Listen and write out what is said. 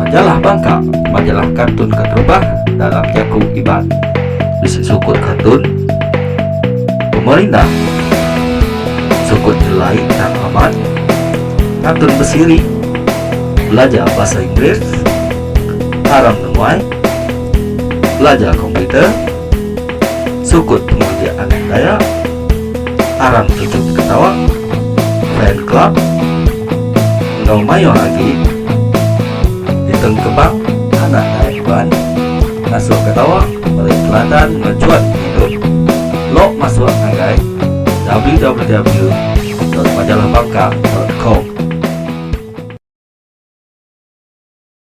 Majalah Bangka, majalah kartun keterubah dalam jaku Iban. Bisi sukut kartun, pemerindang, sukut nyelai tang amat, kartun besiri, belajar bahasa Inggeris, aram nemuai, belajar komputer, sukut pengereja anak Dayak, aram tuchuk ketawa, fan club enggau mayuh agi ditengkebang anak Dayak Iban ngasuh ketawa meri teladan enggau chuan pengidup lok masuk ngagai www.majalahbangka.com.